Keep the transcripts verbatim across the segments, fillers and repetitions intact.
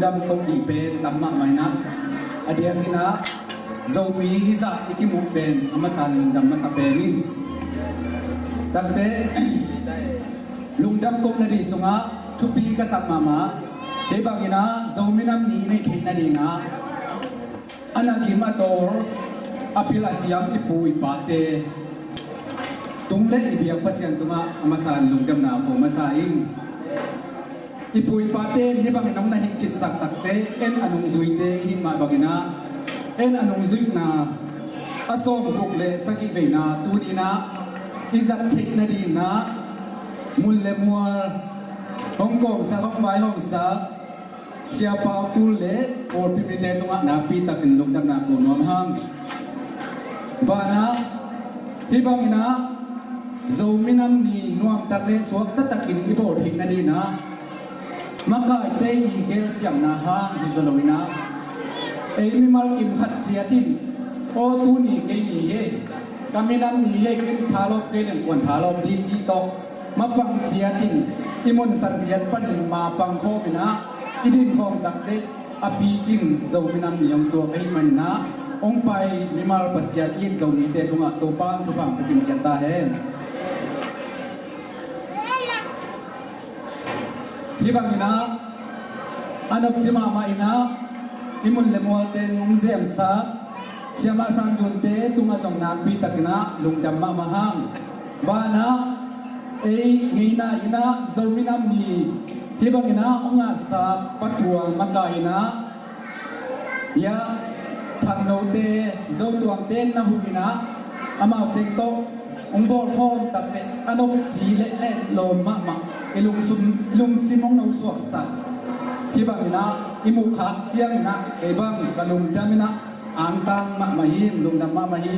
Dam kong dih pen tam mahmah in ah, a diakin ah Zomi hizah i kimuh pen a masa in lungdam masa pen in. Takte lungdam kong nadih sungah thupi ka sak mahmah. Hih bangin ah Zomi Nam Ni i neih theih nading ah a na gim a tawl a pil a siam i pu i pate tung le i biak Pasian tungah a masa in lungdamna ko masa ing. I pu i pate in hih bangin hong na hih khitsak takte en a nungzuite i hih mah bangin ah en a nungzuihna a sawmguk le sagih veina tuni in ah i zat theih nading in ah mun le mual hong kawmsak hong vaihawmsak Sia Pau Tul le pawlpi mite tungah nakpi takin lungdamna ko nuam hang. Banah hih bangin ah Zomi Nam Ni nuamtak le suakta takin i bawl theih nading ah makaite i gelsiamna hang hi zaw lo in ah ei mimal kim khat ciat in aw tuni kei ni hi, ka minam ni hi, ken thalawp kei leng kuan thalawp di cih tawh mapang ciat in i munsan ciat panin mapang khawm in ah i din khawm takte a picing Zomi Nam Ni hong suak ahih manin ah hong pai mimal Pasian it Zomite tungah Topa'n thupha pia kim ciat ta hen. Hih bangin ah a nopci mahmah in ah i mun le mualte hong zemsak Siamah Sang Zunte tungah zong nakpi takin ah lungdam mahmah hang. Banah ei ngeina in ah Zomi Nam Ni hih bangin ah hong ngatsak Pa Tuang makai in ah Hia Thang Note, Zotuangte na huh in ah amau teng tawh hong bawl khawm takte a nopci le etlawm mahmah i lungsum, i lungsim hong no suaksak. Hih bangin ah i muh khak ciangin ah kei bang ka lungdam in ah angtang mahmah hi, lungdam mahmah hi.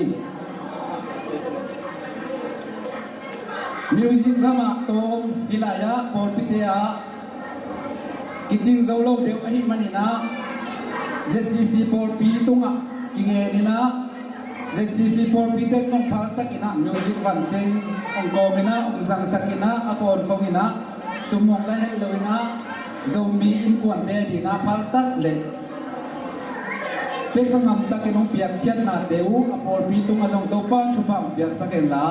Music gamah tawm hih lai-ah pawlpite ah kicing zo lo deuh ahih manin ah Z C C pawlpi tungah kingen in ah Z C C pawlpite tawh phaltakin ah music van teng hong kawm in ah hong zangsak in ah a khawnkhong in ah sum hong la hel lo in ah Zomi innkuante ading ah phaltak le pek a ngamtakin hong piakkhiatnate uh a pawlpi tungah zong Topa'n thupha hong piaksak hen la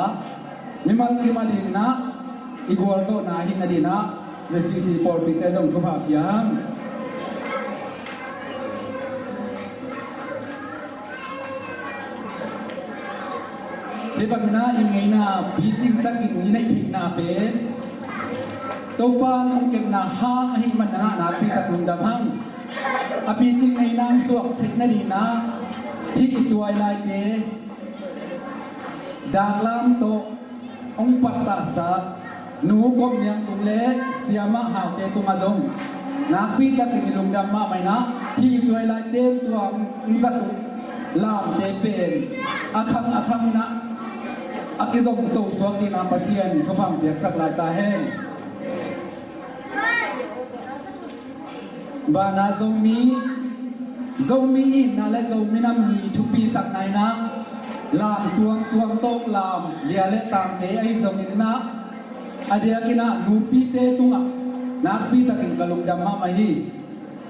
mimal kim ading in ah i gualzawhna ahih nading in ah Z C C pawlpite zong thupha pia hang. Hih bangin ah i ngeina picing takin i neih theihna pen Topa'n hong kepna hang ahih manin ah nakpi tak lungdam hang. A picing ngeina hong suak theih nading in ah hih i tuailaite Dak Lam tawh hong pattahsak Nu Kop Niang tung le Siamah Haute tungah zong nakpi takin i lungdam mahmah in ah hih i tuailaite in tua hong zat uh lamte pen a khang a khang in ah a kizom to suak dingin ah Pasian thupha hong piaksak lai ta hen. Banah Zomi, Zomi itna le Zomi Nam Ni thupisakna in ah lam tuamtuam tawh lam lia le tangte ahi zongin ah a diakin ah nupite tungah nakpi takin ka lungdam mahmah hi.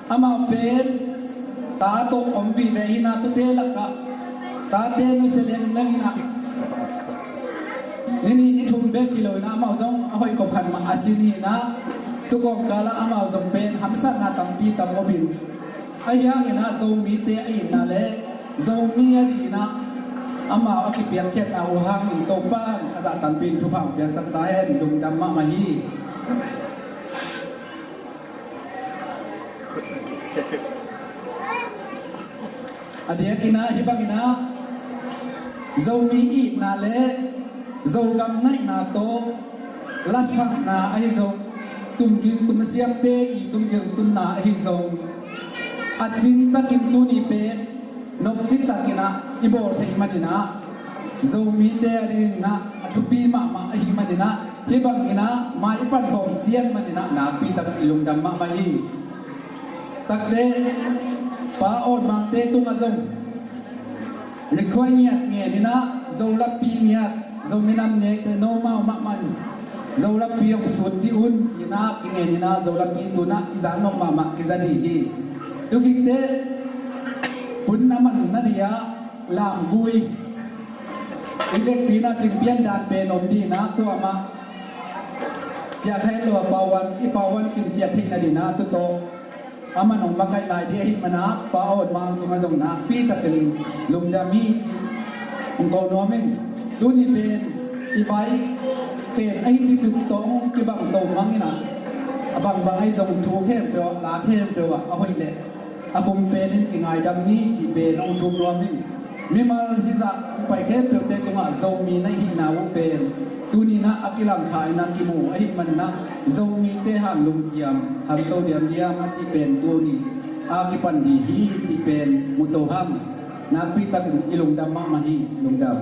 Amau pen ta tawh om vive hi in ah tute lakah tate nusia lem leng in ah ni nih ni thum bek hi lo in ah amau zong a hoih kop khat mah a sin hi in ah tu kawmkal ah amau zong pen hamsatna tampi tam om in ahi hangin ah Zomite a itna le Zomi ading in ah amau a kipiakkhiatna uh hangin Topa'n a zah tampi in thupha hong piaksak ta hen, lungdam mahmah hi. A diakin ah hih bangin ah Zomi itna le Zogam ngaihna tawh lasakna ahi zong, tumging tumsiamte i tumging tumna ahi zong a cing takin tuni pen nopci takin ah i bawl theih manin ah Zomite ading in ah a thupi mahmah ahih manin ah hih bangin ah mai i pan khawm ciat manin ah nakpi tak i lungdam mahmah hi. Takte Pa Awn Mangte tungah zong request ngiat ngen in ah Zolappi ngiat, Zomi Nam Ni te no mau mahmah in Zolappi hong sut dih un ci-in ah kingen in ah Zolappi tu-in ah i zak nop mahmah kiza dih hi. Tukhikte hun a man nadih ah lamgui i vekpi-in ah cingpian dan pen om dih in ah kuamah ciah kha het lo a, Pa Wan, i Pa Wan Kim ciah theih nadih in ah tutawh a man hong makaih lai dih ahih man ah Pa Awn Mang tungah zong nakpi takin lungdam hi cih hong ko nuam ing. Tuni pen i vai pen ahi dih tuk tawh hong kibang to mang in ah, a bangbang ahi zong thu khempeuh ah, la khempeuh ah a hoih leh a khum penin kingaidam ni cih pen hong thum nuam ing. Mimal hizah hong pai khempeuhte tungah Zomi na hihna uh pen tuni in ah a kilangkha in ah kimu ahih man in ah Zomite han lungciam khanto diamdiam a cih pen tuni a kipan dih hi cih pen mu to hang. Nakpi takin i lungdam mahmah hi. Lungdam.